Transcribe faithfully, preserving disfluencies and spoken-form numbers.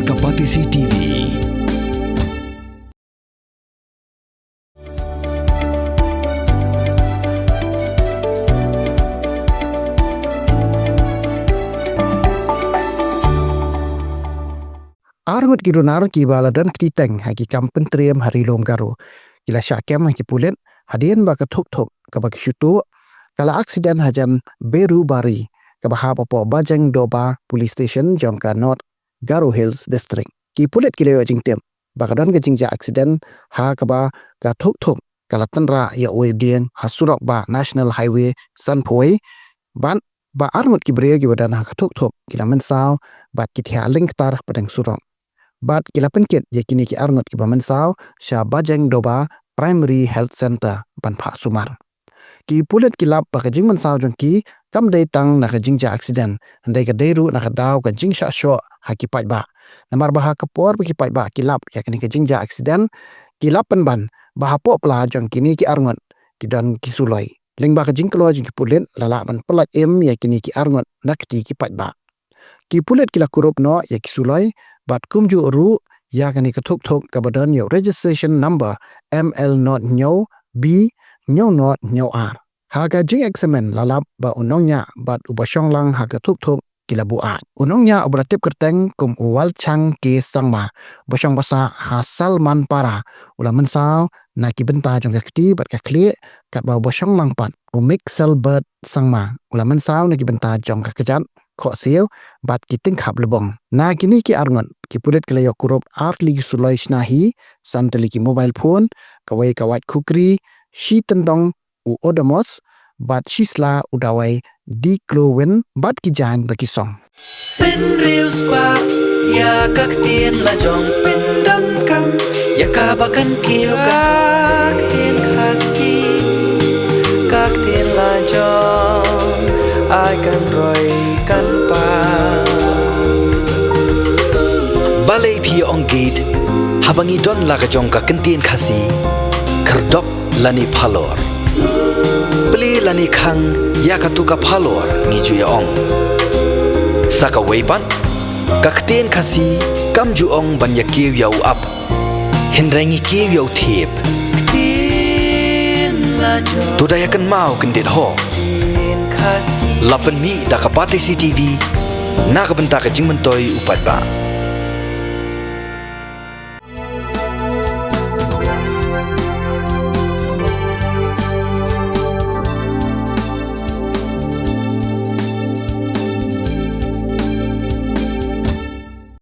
Ka Batesi T V. Arngut ki runar kiba la don kti teng ha ki kam pyntriem ha Ri Lum Garo ki la shah kem ha ki pulit hadien ba ka thuk thuk kaba ki shu tuh ka la aksiden hajan Beru Bari kaba hap hapoh Bajeng Doba Police Station jong ka North Garo Hills District. Ki pulit ki la ïoh jingtip ba ka don ka jingjia aksiden ha kaba ka thuk thuk ka la tynrah ïa uwei u dieng ha surok ba National Highway san phew wei bad ba arngut ki briew kiba don ha ka thuk thuk ki la mynsaw bad ki thiah lyngktar hapdeng surok. Bad ki la pynkit ïa kine ki arngut kiba mynsaw sha Bajeng Doba Primary Health Centre ban phah sumar. Ki pulit ki lap ba ka jingmynsaw jong ki kam dei tang na ka jingjia aksiden, hynrei ka dei ruh na ka daw ka jingshah shoh ha ki paidbah. Namar ba ha ka por ba ki paidbah ki lap ïa kane ka jingjia aksiden, ki lap pynban ba hapoh pla jong kine ki arngut ki don ki suloi. Lyngba ka jingkloi jong ki pulit la lah ban pyllait im ïa kine ki arngut na kti ki paidbah. Ki pulit ki la kurup noh ïa ki suloi bad kumjuh ruh ïa kane ka thuk thuk kaba don ïa u registration number M L not hynñiew B hynñiew not hynñiew ar. Ha ka jingeksamin la lap ba u nongñiah bad uba shong lang ha ka thuk thuk ki la buaid. U nongñiah uba la tip kyrteng kum u Walchang K Sangma, uba shong basa ha Salmanpara, u la mynsaw na ki bynta jong ka kti bad ka khlieh, katba uba shong lang pat u Mik Selbert Sangma u la mynsaw na ki bynta jong ka kjat khohsiew bad ki tyngkhap lbong. Na kine ki arngut ki pulit ki la ïoh kurup ar tylli ki suloi shna hi, san tylli ki mobile phone, kawei ka wait kukri, shi tyndong u Odomos bad shi sla u dawai Diclofenac bad ki jaiñ ba ki song. Pynriewspah ïa ka ktien la jong, pyndonkam ïa kaba kan kiew, ka ktien Khasi, ka ktien la jong, ai kan roi kan pang. Balei phi ong gate haba ngi don la ka jong ka ktien Khasi? Khyrdop lane phalor, plie lane khang ïa katu ka phalor, ngi ju ïa ong. Sa kawei pat, ka ktien Khasi kam ju ong ban ïa kiew ïa u ap, hynrei ngi kiew ïa u thiep. Ktien la jong, to da ïa kynmaw kyndit ho. Ktien Khasi la pynmih da ka Batesi T V na ka bynta ka jingmyntoi u paidbah.